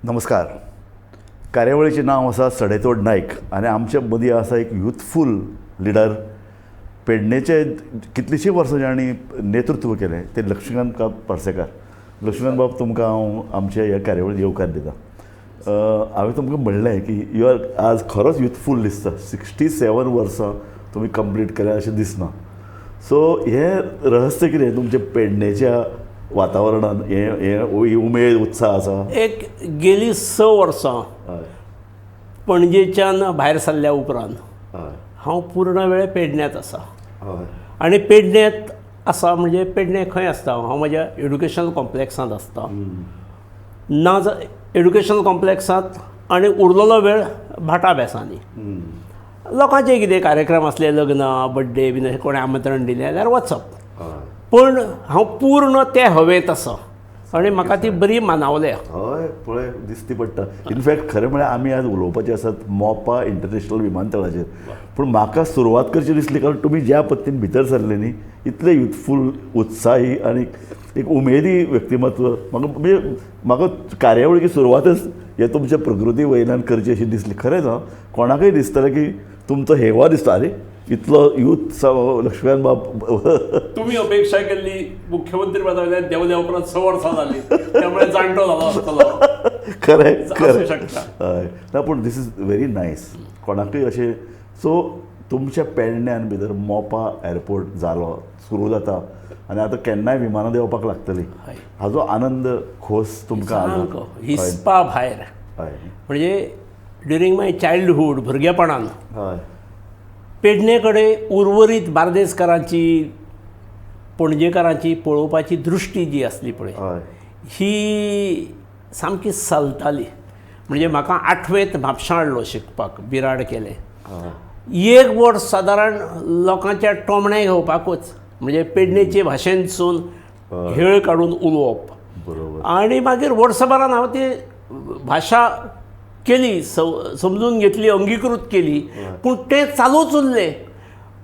नमस्कार. कार्यावळीचें नांव आसा सडेतोड नायक आनी आमचे मदीं आसा एक युथफूल लिडर. पेडणेचे कितलींशीं वर्सां जांणी नेतृत्व केलें ते लक्ष्मीकांत पार्सेकार. लक्ष्मीकांत बाब, तुमकां हांव आमच्या ह्या कार्यावळीत येवकार दिता. हांवें तुमकां म्हणलें की you are आज खरोच युथफूल दिसता. 67 वर्सां तुमी कंप्लीट केल्या अशें दिसना. सो हें रहस्य कितें तुमच्या पेडणेच्या वातावरणान हें हें ही उमेद उत्साह आसा? एक गेली 6 वर्सां पणजेच्यान भायर सरल्या उपरांत हांव पूर्ण वेळ पेडण्यांत आसा. आनी पेडण्यांत आसा म्हणजे पेडणे खंय आसता हांव? म्हज्या एड्युकेशनल कॉम्प्लेक्सांत आसता, ना एड्युकेशनल कॉम्प्लेक्सांत, आनी उरलेलो वेळ भाटा बेसांनी. लोकांचे कितें कार्यक्रम आसले, लग्न, बड्डे बीन अशें कोणें आमंत्रण दिलें जाल्यार वचप. पूण हांव पूर्ण ते हवेंत आसा आनी म्हाका ती बरी मानावल्या. हय, पळय दिसती पडटा. इनफॅक्ट खरें म्हळ्यार आमी आज उलोवपाचे आसात मोपा इंटरनॅशनल विमानतळाचेर, पूण म्हाका सुरवात करची दिसली कारण तुमी ज्या पद्दतीन भितर सरले न्ही, इतले युथफूल, उत्साही आनी एक उमेदी व्यक्तिमत्व, म्हाका म्हणजे म्हाका कार्यावळीची सुरवातच हे तुमच्या प्रकृती वयल्यान करची अशी दिसली. खरेंच हां, कोणाकय दिसतलें की तुमचो हेवा दिसता, अरे इतलो यूथ लक्ष्मीकांत बाब. तुमी अपेक्षा केल्ली मुख्यमंत्री पदावयल्यान देंवल्या उपरांत 6 वर्सां जाली, त्यामुळे जाणटो जालो आसतलो. खरें. आसूं खरें शकता. हय, ना, पूण this is very nice कोणाकूय अशें. सो तुमच्या पेडण्यान भितर मोपा एअरपोर्ट जालो, सुरू जाता आनी आतां केन्नाय विमानां देंवपाक लागतलीं. हाजो आनंद, खोस तुमकां आसा? सामको हिसपा भायर. म्हणजे ड्युरींग माय चायल्डहूड, भुरगेपणान पेडणे कडेन उर्वरीत बार्देसकारांची, पणजेकारांची पळोवपाची दृश्टी जी आसली पळय, ही सामकी चलताली. म्हणजे म्हाका आठवेंत म्हापशां हाडलो शिकपाक, बिराड केलें. एक वर्स सादारण लोकांच्या टोमणे घेवपाकूच, म्हणजे पेडणेचे भाशेनसून हेळ काडून उलोवप. आनी मागीर वर्सभरान हांव ती भाशा केली, समजून घेतली, अंगीकृत केली, पूण तें चालूच उरलें.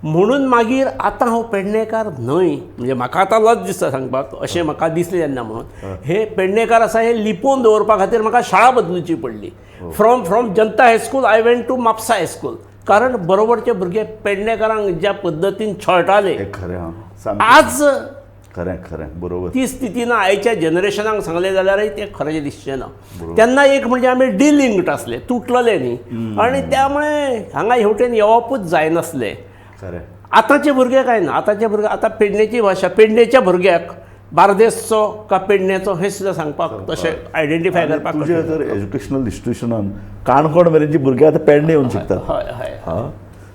म्हणून मागीर आतां हांव पेडणेकार न्हय, म्हणजे म्हाका आतां लज दिसता सांगपाक, अशें म्हाका दिसलें तेन्ना. म्हणून हे पेडणेकार आसा हें लिपोवन दवरपा खातीर म्हाका शाळा बदलुची पडली. From Janata High School I went to Mapusa High School, कारण बरोबरचे भुरगे पेडणेकारांक ज्या पद्दतीन छळटाले, हें खरें हां, सामकें. आज खरें खरें, बरोबर. ती स्थिती ना. आयच्या जनरेशनाक सांगलें जाल्यारय तें खरें दिसचें ना. तेन्ना एक म्हणजे आमी डिलिंक्ड आसले, तुटलेले न्ही, आनी त्यामुळे हांगा हेवटेन येवपूच जायनासलें. आतांचे भुरगे काय ना, आतांचे भुरगे आतां पेडणेची भाशा, पेडणेच्या भुरग्याक बार्देसचो का पेडण्याचो हें सुद्दां सांगपाक, तशें आयडेंटिफाय करपाक तुजे कठीण. तर एज्युकेशनल इन्स्टिट्युशनान काणकोण मेरेनची भुरगीं आतां पेडणे येवन शिकतात. हय हय हां,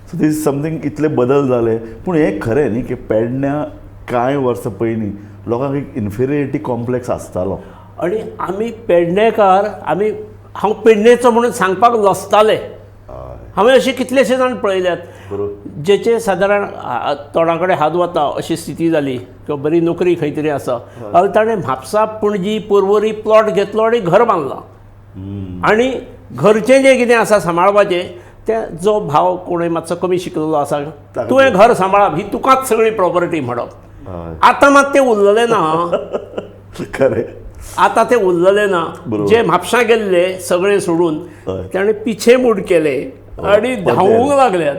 सो these something, इतले बदल जाले. पूण हें खरें न्ही की पेडण्या कांय वर्सां पयलीं लोकांक एक इन्फिरियरिटी कॉम्प्लेक्स आसतालो? आनी आमी पेडणेकार, आमी हांव पेडणेचो म्हणून सांगपाक लजताले. हांवें अशे कितलेशे जाण पळयल्यात जेचे सादारण तोंडा कडेन हात वता अशी स्थिती जाली किंवा बरी नोकरी खंय तरी आसा जाल्यार ताणें म्हापसा, पणजी, पर्वरी प्लॉट घेतलो आनी घर बांदलां आनी घरचें जें कितें आसा सांबाळपाचें तें, जो भाव कोणूय मातसो कमी शिकलेलो आसा, ताका तुवें घर सांबाळप, ही तुकाच सगळी प्रॉपर्टी म्हणप. आतां मात तें उरलेलें ना. आतां तें उरलेलें ना. जे म्हापशां गेल्ले सगळें सोडून, ताणें पिछे मूड केले आनी परते धांवूंक आयले. लागल्यात,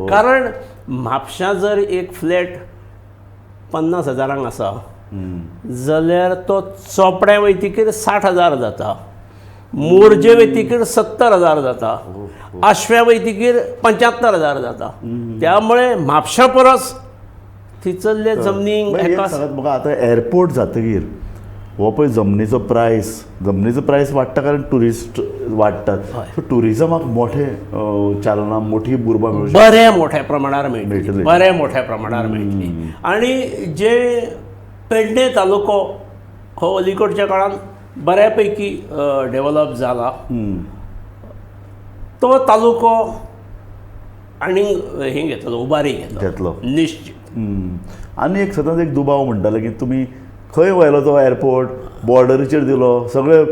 कारण म्हापशां जर एक फ्लॅट 50 हजारांक आसा जाल्यार तो चोपड्या वयतकीर 60,000 जाता, मोरजे वयतकीर 70,000 जाता, आश्व्या वयतकीर 75,000 जाता. त्यामुळे म्हापशां परस थंयसरले जमनीक मागीर एक हेका सांगात म्हाका, आतां एअरपोर्ट जातकीर हो पळय जमनीचो प्रायस, जमनीचो प्रायस वाडटा कारण ट्युरिस्ट वाडटात. सो ट्युरिजमाक मोठे चालना, मोठी बुरबां मेळूं शकता. बऱ्या मोठ्या प्रमाणार मेळटली. मेळटली. बऱ्या मोठ्या प्रमाणार मेळटली. आनी जे पेडणे तालुको हो अलीकडच्या काळान बऱ्यापैकी डेव्हलप जाला, तो तालुको आनी हें घेतलो, उबारी घेतलो. घेतलो. निश्चित. आनी एक सदांच एक दुबाव म्हणटाले की तुमी खंय व्हेलो तो एअरपोर्ट, बॉर्डरीचेर दिलो, सगळे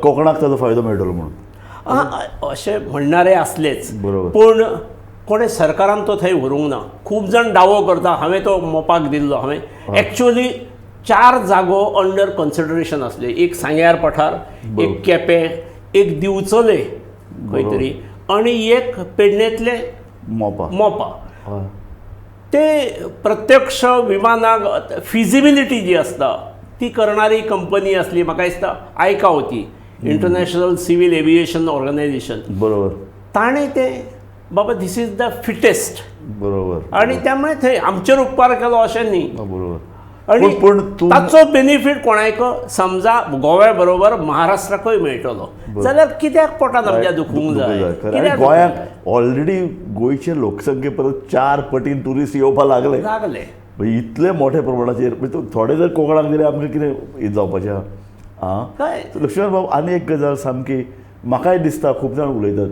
कोकणाक ताजो फायदो मेळटलो म्हणून. अशें म्हणणारे आसलेच. पूण कोणें सरकारान तो थंय व्हरूंक ना. खूब जाण दावो करता, हांवें तो मोपाक दिल्लो. हांवें एक्चुअली चार जागो अंडर कन्सिडरेशन आसले. एक सांग्यार पठार, एक केपें. एक दिवचले खंय तरी आनी एक पेडणेंतले मोपा. मोपा. ते प्रत्यक्ष विमानाक फिजिबिलिटी जी आसता ती करणारी कंपनी आसली, म्हाका दिसता आयकाओ ती, इंटरनॅशनल सिव्हील एविएशन ऑर्गनायझेशन. ताणें तें बाबा this is the fittest. आनी त्यामुळे थंय आमचेर उपकार केलो अशें न्ही. आनी पूण ताचो बेनिफीट कोणायक समजा गोव्या बरोबर महाराष्ट्राकूय मेळटलो जाल्यार कित्याक पोटान आमच्या दुखूंक जाय? गोंयाक ऑलरेडी गोंयचे लोकसंख्ये परत 4 पटीन ट्युरिस्ट येवपाक लागले. इतले मोठ्या प्रमाणाचेर थोडे जर कोंकणाक दिले आमकां कितें जावपाचें आं. लक्ष्मण बाब, आनी एक गजाल सामकी म्हाकाय दिसता, खूब जाण उलयतात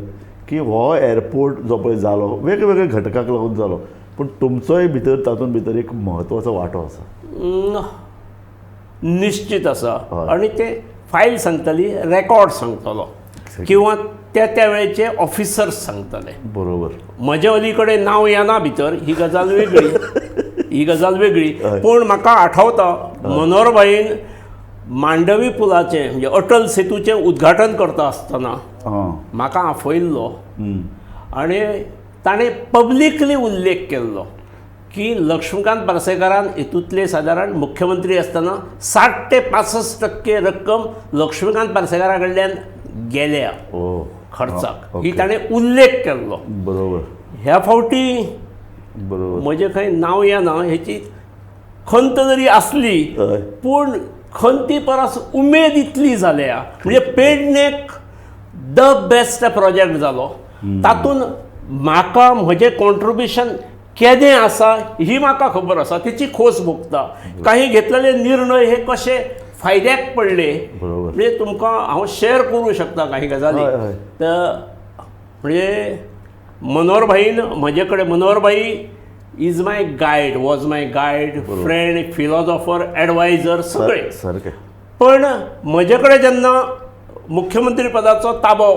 की हो एअरपोर्ट जो पळय जालो वेगवेगळ्या घटकांक लागून जालो, पूण तुमचोय भितर तातूंत भितर एक म्हत्वाचो वांटो आसा. निश्चित आसा. आनी ते फायल सांगतली, रेकॉर्ड सांगतलो किंवा त्या त्या वेळचे ऑफिसर्स सांगतले. बरोबर. म्हजे अली कडेन नांव येना भितर, ही गजाल वेगळी, ही गजाल वेगळी. पूण म्हाका आठवता मनोहरभाईन मांडवी पुलाचें म्हणजे अटल सेतूचें उद्घाटन करता आसतना म्हाका आफयल्लो आनी ताणें पब्लिकली उल्लेख केल्लो की लक्ष्मीकांत पार्सेकारान हितूंतले सादारण मुख्यमंत्री आसतना 60 ते 65% रक्कम लक्ष्मीकांत पार्सेकारा कडल्यान गेल्या खर्चाक, ही ताणें उल्लेख केल्लो. बरोबर. ह्या फावटी बरोबर म्हजें खंय नांव येना हेची खंत जरी आसली पूण खंती परस उमेद इतली जाल्या म्हणजे पेडणेक the best project जालो. तातूंत म्हाका म्हजें कॉन्ट्रिब्युशन केदें आसा ही म्हाका खबर आसा, तेची खोस भोगता. काही घेतलेले निर्णय हे कशे फायद्याक पडले म्हणजे तुमकां हांव शेअर करूं शकता काही गजाली. तर म्हणजे मनोहरभाईन म्हजे कडेन, Manoharbhai is my guide, was my guide, friend, philosopher, adviser सगळे सारकें. पण म्हजे कडेन जेन्ना मुख्यमंत्री पदाचो ताबो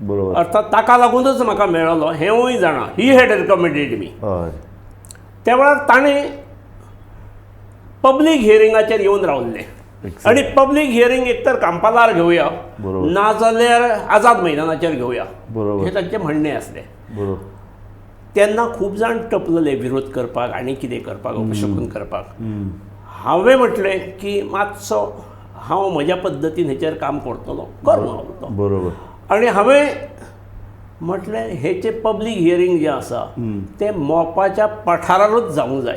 बरोबर अर्थात ताका लागूनच म्हाका मेळ्ळो हेंवूय जाणा, he had recommended मी. त्या वेळार ताणें पब्लीक हियरिंगाचेर येवन रावल्लें आनी पब्लीक हियरींग एक तर कांपालार घेवया नाजाल्यार आझाद मैदानाचेर घेवया हें तांचें म्हणणें आसलें. तेन्ना खूब जाण टपलेले विरोध करपाक आनी कितें करपाक, अपशकून करपाक. हांवें म्हटलें की मातसो हांव म्हज्या पद्दतीन हेचेर काम करतलो, कर म्हणलो. बरोबर. आनी हांवें म्हटलें हेचें पब्लीक हियरींग जें आसा तें मोपाच्या पठारारूच जावंक जाय.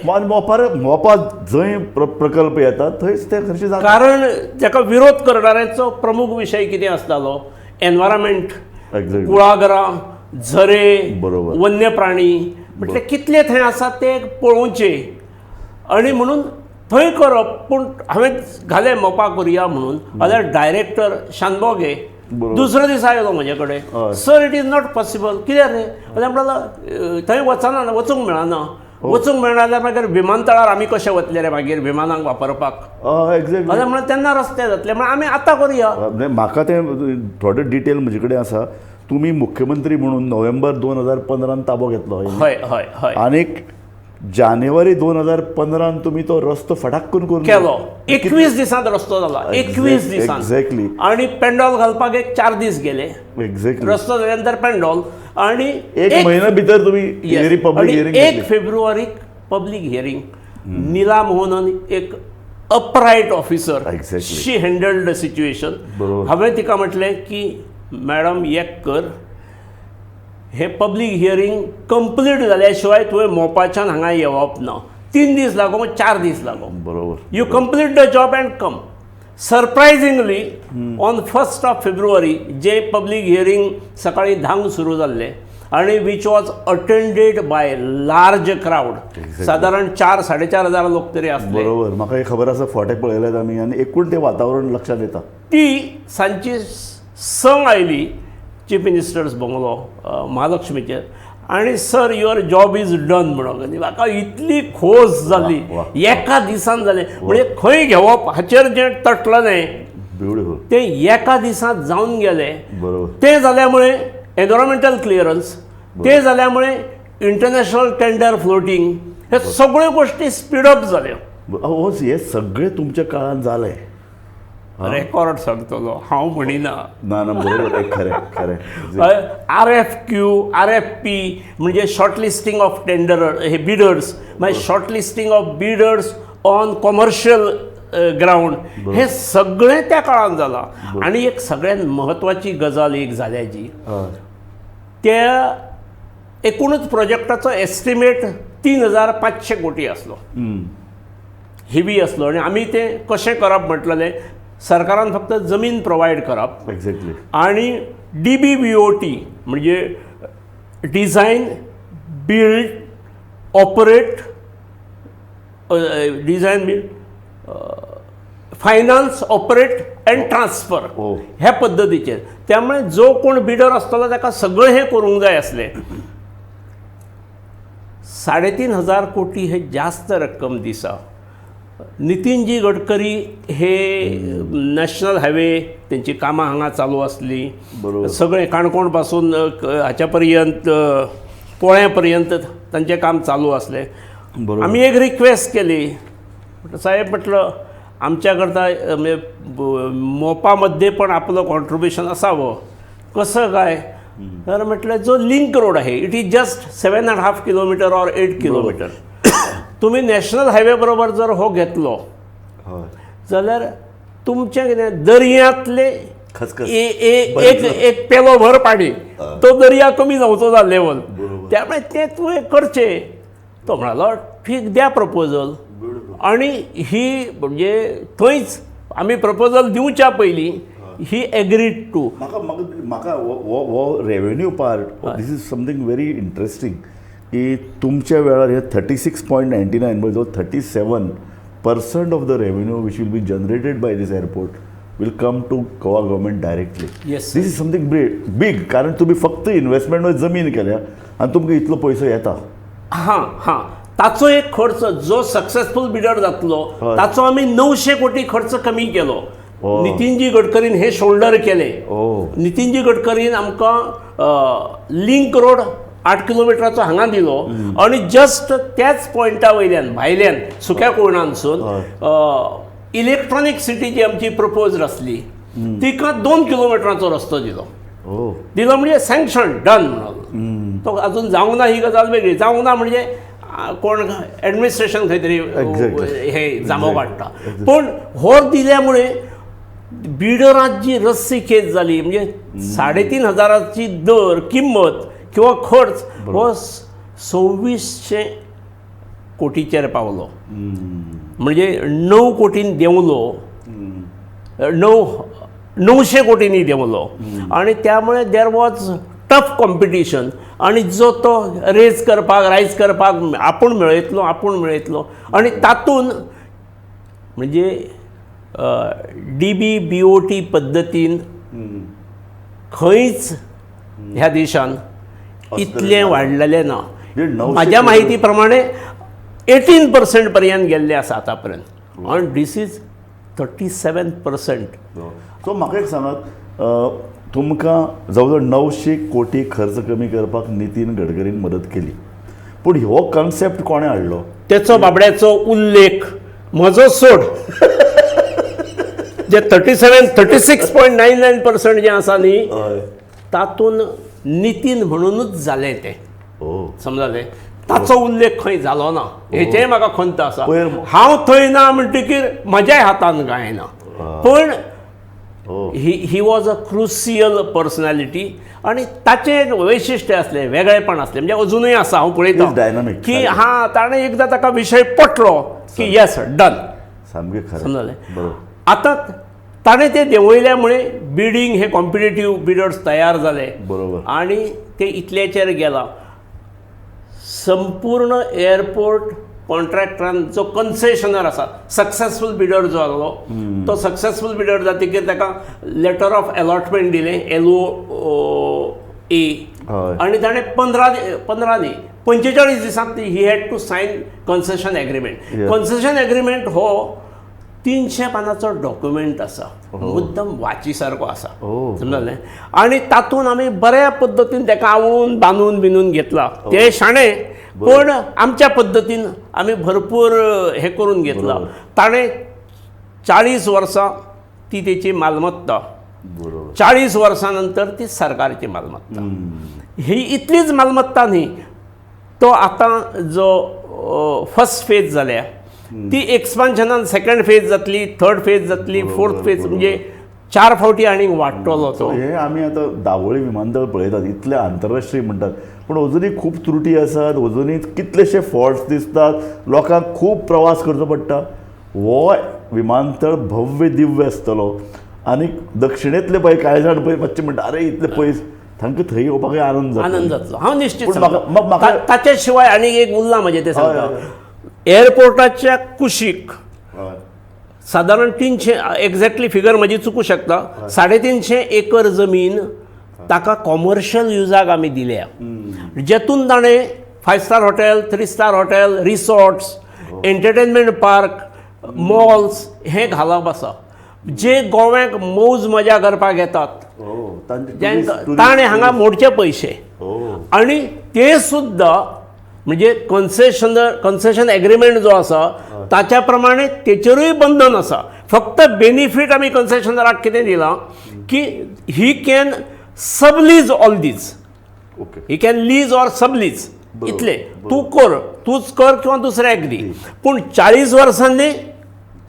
मोपा जंय प्रकल्प येता थंयच ते खर्च जाता. कारण ताका विरोध करणाऱ्याचो प्रमुख विशय कितें आसतालो, एनवायरमेंट, कुळागरां, झरे, वन्य प्राणी, म्हटलें कितले थंय आसा ते पळोवचे आनी म्हणून थंय करप. पूण हांवें घालें मोपा करुया म्हणून, जाल्यार डायरेक्टर शानबोगे दुसरो दीस आयलो म्हजे कडेन, sir it is not possible. कित्याक रे? जाल्यार म्हणलो थंय वचना, वचूंक मेळना, वचूंक मेळना जाल्यार मागीर विमानतळार आमी कशें वतले रे मागीर विमानाक वापरपाक? जाल्यार म्हणल्यार तेन्ना रस्ते जातले, म्हणल्यार आमी आतां करुया. म्हाका तें थोडे डिटेल म्हजे कडेन आसा. तुमी मुख्यमंत्री म्हणून नोव्हेंबर 2015 ताबो घेतलो. हय हय हय. आनीक जानेवारी 2015 तुमी तो रस्तो फटाक करून केलो. 21 दिसांत रस्तो जाला, 21 दिसांत. एक्झॅक्टली. आनी पेंडॉल घालपाक एक 4 दीस गेले. एक्झॅक्टली. रस्तो जाल्या नंतर पेंडॉल आनी एक म्हयन्या भितर तुमी पब्लीक हियरींग. 1 फेब्रुवारीक पब्लीक हियरींग. नीला मोहनन एक upright officer, she handled the situation. हांवें तिका म्हटलें की मॅडम एक कर, हे पब्लीक हियरींग कंप्लीट जाल्या शिवाय तुवें मोपाच्यान हांगा येवप ना. 3 दीस लागो, 4 दीस लागो. बरोबर. You complete the job and come. Surprisingly on 1 February J public hearing सकाळी 10 सुरू जाल्लें आनी which was attended by large crowd, सादारण 4-4.5 हजार लोक तरी आसले. बरोबर. म्हाका एक खबर आसा, फोटे पळयल्यात आमी आनी एकूण तें वातावरण लक्षांत येता. ती सांजची 6 आयली चीफ मिनिस्टर्स बंगलो महालक्ष्मीचेर आनी sir your job is done म्हणून म्हाका इतली खोस जाली. एका दिसान जालें म्हणजे खंय घेवप हाचेर जें तटलें तें एका दिसांत जावन गेलें. तें जाल्या मुळे एनवायरमेंटल क्लियरन्स, तें जाल्या मुळे इंटरनॅशनल टेंडर फ्लोटींग, हे सगळ्यो गोश्टी स्पीडअप जाल्यो. हे सगळें तुमच्या काळान जालें. रेकॉर्ड सांगतलो हांव म्हणिना. ना ना, बरोबर, खरें खरें. RFQ RFP म्हणजे शॉर्ट लिस्टींग ऑफ टेंडर हे बिडर्स, मागीर short listing of bidders on commercial ground, हे सगळें त्या काळान जालां. आनी एक सगळ्यात म्हत्वाची गजाल एक जाल्या जी, त्या एकूणच प्रोजेक्टाचो एस्टिमेट 3,500 कोटी आसलो, हेवी आसलो. आनी आमी तें कशें करप म्हटलेलें, सरकारान फक्त जमीन प्रोवायड करप एक्झॅक्टली आणि DBBOT म्हणजे design build operate, design build finance operate and transfer ह्या पद्दतीचेर. त्यामुळे जो कोण बिडर आसतलो ताका सगळें हें करूंक जाय आसलें. 3,500 कोटी हे जास्त रक्कम दिसा. नितीनजी गडकरी हे नॅशनल हायवे तेंची कामां हांगा चालू आसली, सगळें काणकोण पासून हाच्या पर्यंत पोळ्या पर्यंत तांचें काम चालू आसलें. आमी एक रिक्वेस्ट केली, साहेब म्हटलं आमच्या करता म्हणजे मोपामध्ये पण आपलं कॉन्ट्रिब्युशन असावं, कसं काय? तर म्हटलं जो लिंक रोड आहे it is just 7.5 kilometre or 8 kilometre, तुम्ही नॅशनल हायवे बरोबर जर हो घेतलो जाल्यार तुमचें कितें दर्यांतले एक एक पेलो भर पाणी तो दर्या कमी जावचो ना लेवल, त्यामुळे ते तुवें करचें. तो म्हणालो ठीक, द्या प्रपोजल. आणि ही म्हणजे थंयच आमी प्रपोजल दिवच्या पयलीं ही एग्रीड टू. म्हाका म्हाका हो revenue part, this is something very interesting की तुमच्या वेळार हे 36.99 म्हणजे 37% of the revenue which will be generated by this airport will come to Goa government directly. Yes, this is something big, कारण तुम्ही फक्त इन्व्हेस्टमेंट जमीन केल्या आनी तुमकां इतलो पयसो येता. हां हां, ताचो एक खर्च जो सक्सेसफूल बिडर जातलो ताचो आमी 900 कोटी खर्च कमी केलो. नितीनजी गडकरीन हे शोल्डर केले. नितीनजी गडकरीन आमकां लिंक रोड 8 किलोमिटराचो हांगा दिलो आनी जस्ट त्याच पॉयंटा वयल्यान भायल्यान सुक्या कोणानसून इलेक्ट्रॉनीक सिटी जी आमची प्रपोज आसली तिका 2 किलोमिटराचो रस्तो दिलो. दिलो म्हणजे सँक्शन डन म्हणून. तो अजून जावंक ना ही गजाल वेगळी, जावंक ना म्हणजे कोण एडमिनिस्ट्रेशन खंय तरी हे जामो काडटा, पूण हो दिल्यामुळे बिडरांत जी रस्सी खेच जाली म्हणजे 3,500 दर किंमत किंवा खर्च हो 2,600 कोटीचेर पावलो. म्हणजे 9 कोटीन देंवलो, 900 कोटींनी देंवलो. आनी त्यामुळे there was tough competition आनी जो तो रेज करपाक रायज करपाक आपूण मेळयतलो आपूण मेळयतलो. आनी तातूंत म्हणजे DBBOT पद्दतीन खंयच ह्या देशान इतलें वाडलेलें ना. म्हाज्या म्हायती प्रमाणे 18% पर्यंत गेल्ले आसा आतां पर्यंत, आनी this is 37%. सो म्हाका एक सांगात, तुमकां जवळ जवळ 900 कोटी खर्च कमी करपाक नितीन गडकरीन मदत केली, पूण हो कॉन्सेप्ट कोणें हाडलो? तेचो बाबड्याचो उल्लेख म्हजो सोड, जे 36.99% जें आसा न्ही तातूंत नितीन म्हणूनच जालें तें, समजलें? ताचो उल्लेख खंय जालो ना हेचेंय म्हाका खंत आसा. हांव थंय ना म्हणटकीर म्हज्याय हातान कांय ना, पूण he was a crucial personality. आनी ताचें एक वैशिश्ट्य आसलें, वेगळेपण आसलें, म्हणजे अजुनूय आसा. हांव पळयता की हां ताणें एकदां ताका विशय पटलो की येस डन, सामकें खरें, समजलें? आतां ताणें तें देंवयल्या मुळे बिडींग हे कॉम्पिटेटीव बिडर्स तयार जाले, बरोबर, आनी ते इतल्याचेर गेला. संपूर्ण एअरपोर्ट कॉन्ट्रॅक्टरान जो कन्सेशनर आसा, सक्सेसफूल बिडर जो आसलो तो सक्सेसफूल बिडर जातकीर ताका लेटर ऑफ अलॉटमेंट दिलें, LOA, आनी ताणें 15 न्ही 45 दिसांत he had to sign concession agreement. Concession agreement हो 300 पानाचो डॉक्युमेंट आसा, मुद्दम वाची सारको आसा, समजलें? आनी तातूंत आमी बऱ्या पद्दतीन ताका आवळून बांदून बिंदून घेतला, ते शाणे, पण आमच्या पद्दतीन आमी भरपूर हे करून घेतला. ताणें 40 वर्सां ती तेची मालमत्ता, बरोबर. 40 वर्सां नंतर ती सरकारची मालमत्ता. ही इतलीच मालमत्ता न्ही, तो आतां जो फर्स्ट फेज जाल्या ती एक्सपान्शनान सेकंड फेज जातली, थर्ड फेज जातली, फोर्थ फेज, म्हणजे 4 फावटी आनीक वाडटलो तो. हे आमी आतां दावोळी विमानतळ पळयतात, इतले आंतरराष्ट्रीय म्हणटात, पूण अजुनूय खूब त्रुटी आसात, अजुनूय कितलेशे फॉल्ट्स दिसतात, लोकांक खूब प्रवास करचो पडटा. हो विमानतळ भव्य दिव्य आसतलो आनी दक्षिणेंतले पळय कांय जाण पळय मातशे म्हणटा अरे इतले पयस, तांकां थंय येवपाकय आनंद जातलो, आनंद जातलो. हांव निश्चित ताचे शिवाय आनी एक उरलां म्हजें तें सांगता. एअरपोर्टाच्या कुशीक सादारण 300, एक्झॅक्टली फिगर म्हजी चुकू शकता, 350 एकर जमीन ताका कॉमर्शियल युजाक आमी दिल्या, जेतून ताणें 5 star hotel, 3 star hotel, resorts, entertainment park, malls हें घालप आसा. जे गोव्याक मौज मजा करपाक येतात ताणें हांगा मोडचे पयशे, आनी ते सुद्दां म्हणजे कन्सेशन एग्रीमेंट जो आसा ताच्या प्रमाणे तेचेरूय बंधन आसा. फक्त बेनिफीट आमी कन्सेशनराक कितें दिलां की he can sublease all these, he can lease or sublease, इतलें तूं कर, तूंच कर किंवा दुसऱ्याक दी, पूण 40 वर्सांनी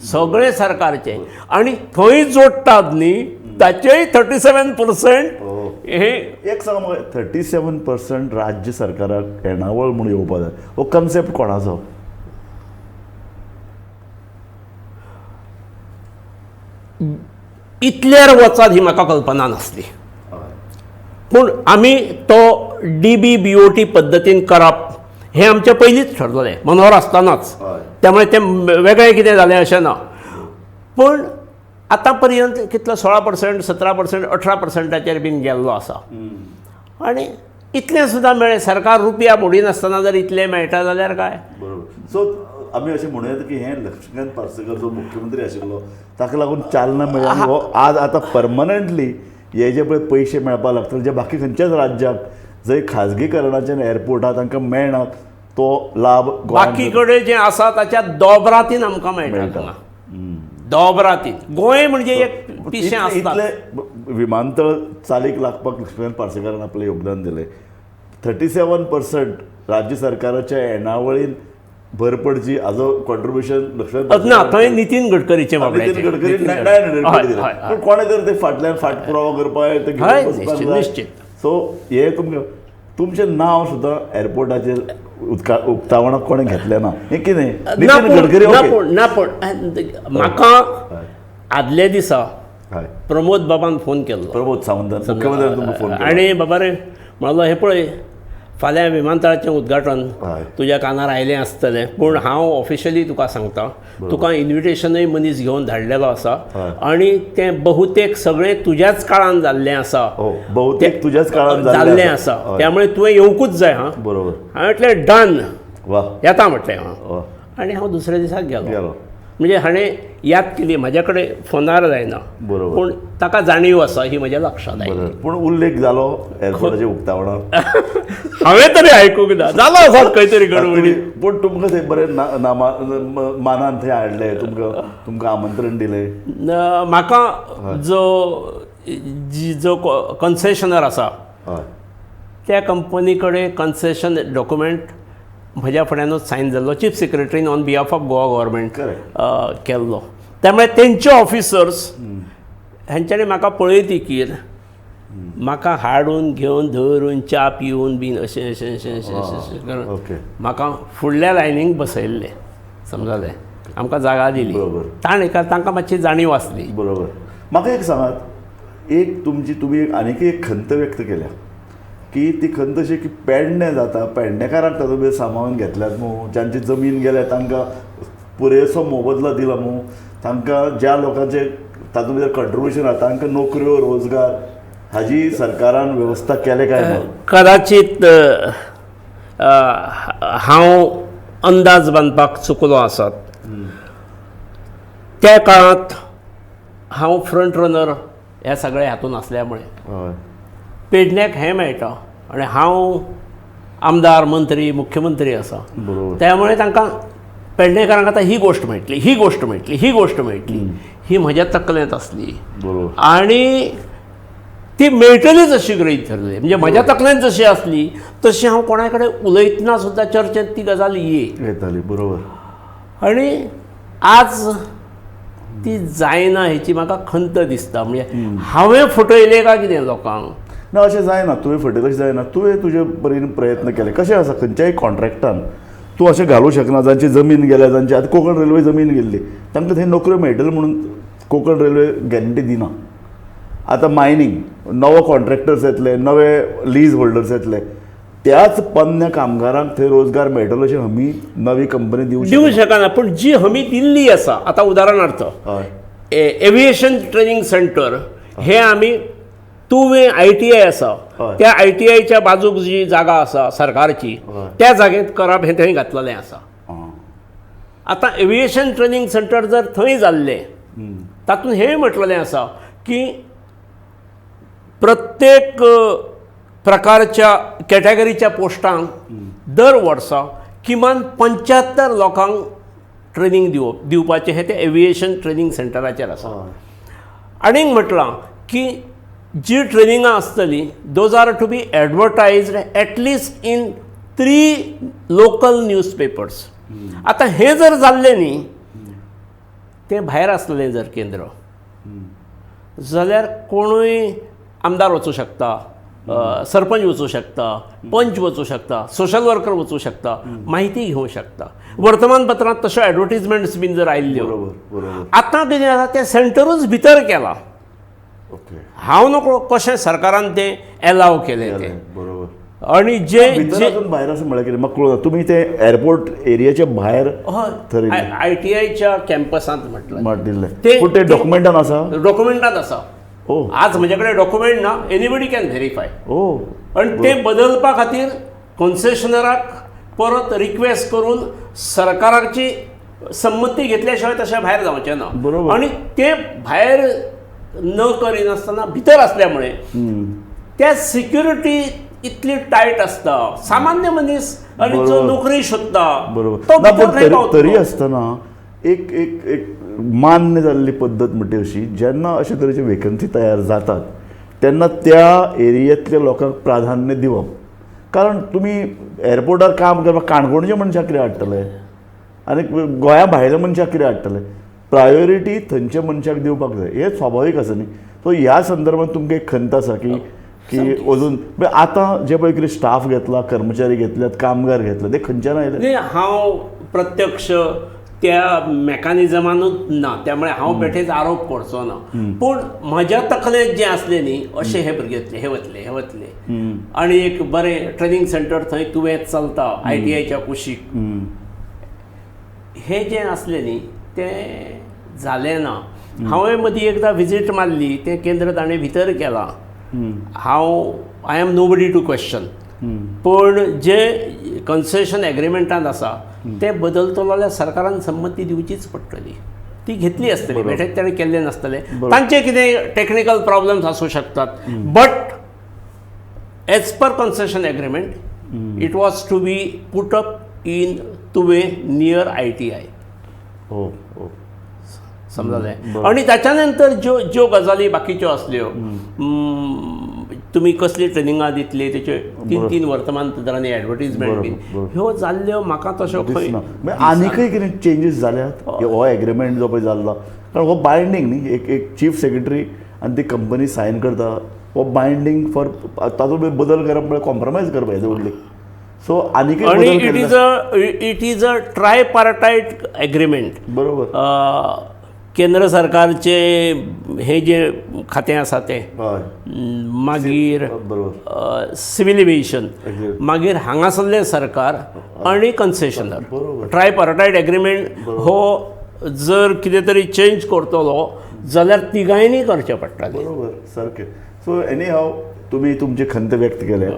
सगळें सरकारचें. आनी थंय जोडटात न्ही ताचेय 37% हे. एक सांग म्हाका, 37% राज्य सरकाराक येणावळ म्हूण येवपा जाय, हो कन्सेप्ट कोणाचो? इतल्यार वचात ही म्हाका कल्पना नासली, पूण आमी तो DBBOT पद्दतीन करप हें आमचें पयलींच ठरलें, मनोहर आसतनाच, त्यामुळे तें वेगळें कितें जालें अशें ना. पूण आतां पर्यंत कितलो 16%, 17%, 18%चेर बीन गेल्लो आसा, आनी इतलें सुद्दां मेळ्ळें. सरकार रुपया मोडिनासतना जर इतलें मेळटा जाल्यार काय बरोबर. सो आमी अशें म्हणूं येता की हें लक्ष्मीकांत पार्सेकर जो मुख्यमंत्री आशिल्लो ताका लागून चालना मेळ्ळी आनी हो आज आतां परमनंटली हे जे पळय पयशे मेळपाक लागतले जे बाकी खंयच्याच राज्याक जंय खाजगीकरणाचे एअरपोर्ट आहा तांकां मेळना तो लाभ बाकी कडेन जे आसा ताच्या दोबरातीन आमकां मेळटा. दोबरातीन गोंय म्हणजे एक पिशें आसता. इतले विमानतळ चालीक लागपाक लक्ष्मीकांत पार्सेकारान आपलें योगदान दिलें. 37% राज्य सरकाराच्या येणावळीन भर पडची हाजो कॉन्ट्रिब्युशन लक्ष्मीकांत ना, थंय नितीन गडकरीचें, नितीन गडकरी 900 दिलें, पूण कोणें तर ते फाटल्यान फाटपुरावो करपाक निश्चित. सो हे तुमकां तुमचें नांव सुद्दां एअरपोर्टाचेर उक्तावणाक कोणें घेतलें ना, हें कितें? नितीन गडकरी ना, पूण म्हाका आदल्या दिसा प्रमोद बाबान फोन केल्लो, प्रमोद सावंतान मुख्यमंत्र्यान तुमकां फोन केलो आनी बाबा रे म्हणलो हें पळय फाल्यां विमानतळाचें उद्घाटन तुज्या कानार आयलें आसतलें, पूण हांव ऑफिशियली तुका सांगता, तुका इन्विटेशनूय मनीस घेवन धाडलेलो आसा आनी तें बहुतेक सगळें तुज्याच काळान जाल्लें आसा, बहुतेक तुज्याच काळान जाल्लें आसा, त्यामुळे तुवें येवंकूच जाय. हां बरोबर. हांवें म्हटलें डन, येता म्हटलें हांव, आनी हांव दुसऱ्या दिसाक गेलो. म्हणजे हाणें याद केली, म्हज्या कडेन फोनार जायना, बरोबर, पूण ताका जाणीव आसा ही म्हज्या लक्षांत आयली. पूण उल्लेख जालो एअरपोर्टाच्या उक्तावणाक हांवें तरी आयकूंक ना, जालो आसा खंय तरी गडबडी, पूण तुमकां थंय बरें मानान थंय हाडलें, तुमकां तुमकां आमंत्रण दिलें. म्हाका जो जो कन्सेशनर आसा त्या कंपनी कडेन कन्सेशन डॉक्युमेंट म्हज्या फुड्यानूच सायन जाल्लो, chief सेक्रेटरीन on behalf of Goa government केल्लो. त्यामुळे तेंचे ऑफिसर्स हेंच्यांनी म्हाका पळयतकीर म्हाका हाडून घेवन धरून च्या पिवन बीन अशें अशें अशें अशें अशें करून म्हाका फुडल्या लायनीक बसयल्लें, समजलें, आमकां जागा दिली. ताणें तांकां मातशी जाणीव आसली. बरोबर. म्हाका एक सांगात, एक तुमची तुमी आनीक एक खंत व्यक्त केल्या की ती खंत अशी की पेडणें जाता, पेडणेकारांक तातूंत भितर सामावून घेतल्यात न्हू, जांची जमीन गेल्या तांकां पुरेसो मोबदलो दिला न्हू, तांकां ज्या लोकांचे तातूंत भितर कंट्रिब्युशन आसा तांकां नोकऱ्यो रोजगार हाजी सरकारान वेवस्था केल्या काय ना? कदाचित हांव अंदाज बांदपाक चुकलो आसत. त्या काळांत हांव फ्रंट रनर ह्या सगळ्या हातून आसल्या मुळे पेडण्याक हें मेळटा आनी हांव आमदार, मंत्री, मुख्यमंत्री आसा, त्यामुळे तांकां पेडणेकारांक आतां ही गोश्ट मेळटली, ही गोश्ट मेळटली, ही गोश्ट मेळटली, ही म्हज्या तकलेंत आसली. बरोबर. आनी ती मेळटलीच अशी गृहीत धरली. म्हणजे म्हज्या तकलेंत जशी आसली तशी हांव कोणा कडेन उलयतना सुद्दां चर्चेंत ती गजाल येताली. बरोबर. आनी आज ती जायना हेची म्हाका खंत दिसता. म्हणजे हांवें फटयलें काय कितें लोकांक? ना, अशें जायना. तुवें फटयलें अशें जायना. तुवें तुजे परीन प्रयत्न केले. कशें आसा, खंयच्याय कॉन्ट्रॅक्टान तूं अशें घालूं शकना. जांची जमीन गेल्या, जांची आतां कोंकण रेल्वे जमीन गेल्ली, तांकां थंय नोकऱ्यो मेळटल्यो म्हणून कोंकण रेल्वे गॅरंटी दिना. आतां मायनींग नवो कॉन्ट्रॅक्टर्स येतले, नवे लीज होल्डर्स येतले, त्याच पोन्न्या कामगारांक थंय रोजगार मेळटलो अशी हमी नवी कंपनी दिवं दिवं शकना. पूण जी हमी दिल्ली आसा, आतां उदाहरणार्थ एविएशन ट्रेनींग सेंटर हे आमी तुवें ITI आसा त्या ITIच्या बाजूक जी जागा आसा सरकारची त्या जागेंत करप हें थंय घातलेलें आसा. आतां एविएशन ट्रेनींग सेंटर जर थंय जाल्लें, तातूंत हेंय म्हटलेलें आसा की प्रत्येक प्रकारच्या कॅटेगरीच्या पोस्टांक दर वर्सा किमान 75 लोकांक ट्रेनींग दिवपाचें हें तें एविएशन ट्रेनींग सेंटराचेर आसा. आनीक म्हटलां की जी ट्रेनिंगां आसतलीं those are to be advertised at least in 3 local newspapers. आतां हें जर जाल्लें न्ही, तें भायर आसलें जर केंद्र जाल्यार कोणूय आमदार वचूं शकता, सरपंच वचूं शकता, पंच वचूं शकता, सोशल वर्कर वचूं शकता, माहिती घेवं शकता. वर्तमानपत्रांत तश्यो एडवर्टीजमेंट्स बीन जर आयिल्ल्यो. आतां कितें जाता, तें सेंटरूच भितर केलां. हांव नकळो कशें सरकारान तें एलाव केलें तें. बरोबर. आनी जे भायर आसा म्हळ्यार कितें म्हाका कळना. तुमी ते एअरपोर्ट एरियाच्या भायर ITIच्या कॅम्पसांत म्हटलें म्हटिल्लें. पूण तें डॉक्युमेंटान आसा? डॉक्युमेंटान आसा. आज म्हजे कडेन डॉक्युमेंट ना, एनीबडी can verify. आनी तें बदलपा खातीर कॉन्सेशनराक परत रिक्वेस्ट करून सरकाराची संमती घेतल्या शिवाय तशें भायर जावचें ना. आनी तें भायर न करिनासतना भितर आसल्या मुळे त्या सिक्युरिटी इतली टायट आसता. सामान्य मनीस आनी जो नोकरी सोदता बरोबर. तरी आसतना एक एक एक मान्य जाल्ली पद्दत म्हणटा अशी, जेन्ना अशे तरेचे वेकन्सी तयार जातात तेन्ना त्या एरियेंतल्या लोकांक प्राधान्य दिवप. कारण तुमी एअरपोर्टार काम करपाक काणकोणच्या मनशाक कितें हाडटले आनी गोंया भायल्या मनशाक कितें हाडटले? प्रायोरिटी थंयच्या मनशाक दिवपाक जाय, हें स्वाभावीक आसा न्ही. सो ह्या संदर्भात तुमकां एक खंत आसा की की अजून आतां जे पळय कितें स्टाफ घेतला, कर्मचारी घेतल्यात, कामगार घेतले, ते खंयच्यान आयले? न्ही, हांव प्रत्यक्ष त्या मॅकानिजमानूच ना, त्यामुळे हांव बेठेच आरोप करचो ना. पूण म्हज्या तकलेंत जें आसलें न्ही, अशें हे भुरगे येतले, हे वतले, हे वतले, आनी एक बरें ट्रेनींग सेंटर थंय तुवें चलता ITIच्या कुशीक, हें जें आसलें न्ही तें जालें ना. हांवें मदीं एकदां विजीट मारली, तें केंद्र ताणें भितर केलां. हांव I am nobody to question, पूण जे कन्सेशन एग्रीमेंटांत आसा तें बदलतलो जाल्यार सरकारान संमती दिवचीच पडटली. ती घेतली आसतली, बेठेच ताणें केल्लें नासतलें. तांचे कितें टॅक्निकल प्रॉब्लम्स आसूं शकतात, but as per concession agreement it was to be put up in Tuve near ITI. समजलें? आनी ताच्या नंतर ज्यो ज्यो गजाली बाकीच्यो आसल्यो, तुमी कसली ट्रेनिंगां दितली, तेच्यो 3-3 वर्तमानपत्रांनी एडवर्टीजमेंट बीन ह्यो जाल्ल्यो म्हाका तश्यो खंय आनीकय कितें चेंजीस जाल्यात हो एग्रीमेंट जो पळय जाल्लो, कारण हो बायंडींग न्ही, एक एक चीफ सेक्रेटरी आनी ती कंपनी सायन करता, हो बायंडींग फॉर तातूंत बदल करप म्हळ्यार कॉम्प्रोमायज करप हेजे व्हडली. सो आनीकय आनी it is a tripartite agreement. बरोबर. केंद्र सरकारचे हे जे खातें आसा तें, मागीर सिव्हील एविएशन, मागीर हांगासरलें सरकार आनी कन्सेशनर. ट्रायपार्टायट एग्रीमेंट हो जर कितें तरी चेंज करतलो जाल्यार तिगांयनी करचें पडटलें. बरोबर, सारकें. सो एनी हाव तुमी तुमची खंत व्यक्त केल्या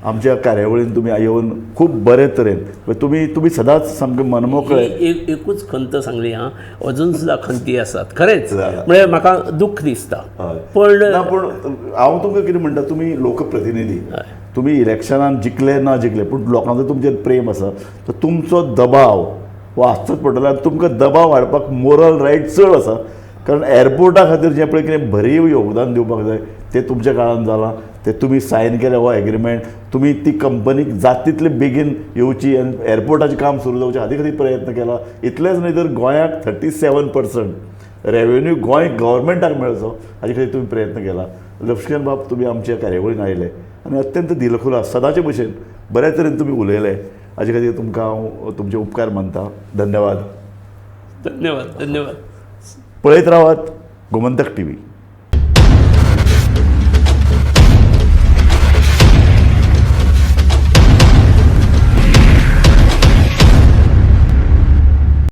आमच्या कार्यावळीन, तुमी येवन खूब बरे तरेन तुमी तुमी सदांच सामकें मनमोकळे. एकूच खंत सांगली हां, अजून सुद्दां खंती आसात खरेंच, म्हळ्यार म्हाका दुख्ख दिसता. पण ना, पूण हांव तुमकां कितें म्हणटा, तुमी लोकप्रतिनिधी, तुमी इलेक्शनान जिखले ना जिखले, पूण लोकांचो तुमचेर प्रेम आसा, तर तुमचो दबाव हो आसचोच पडटलो आनी तुमकां दबाव हाडपाक मोरल रायट चड आसा. कारण एअरपोर्टा खातीर जें पळय कितें भरीव योगदान दिवपाक जाय तें तुमच्या काळान जालां. तें तुमी सायन केलें हो एग्रीमेंट, तुमी ती कंपनीक जात तितले बेगीन येवची आनी एअरपोर्टाचें काम सुरू जावचें हाजे खातीर प्रयत्न केला. इतलेंच न्हय तर गोंयाक 37% रेवेन्यू गोंय गव्हर्मेंटाक मेळचो हाजे खातीर तुमी प्रयत्न केला. लक्ष्मीकांत बाब, तुमी आमच्या कार्यावळीन आयले आनी अत्यंत दिलखुलास सदांचे भशेन बऱ्या तरेन तुमी उलयले, हाजे खातीर तुमकां हांव तुमचे उपकार मानता. धन्यवाद. धन्यवाद, धन्यवाद. पळयत रावात गोमंतक टीव्ही.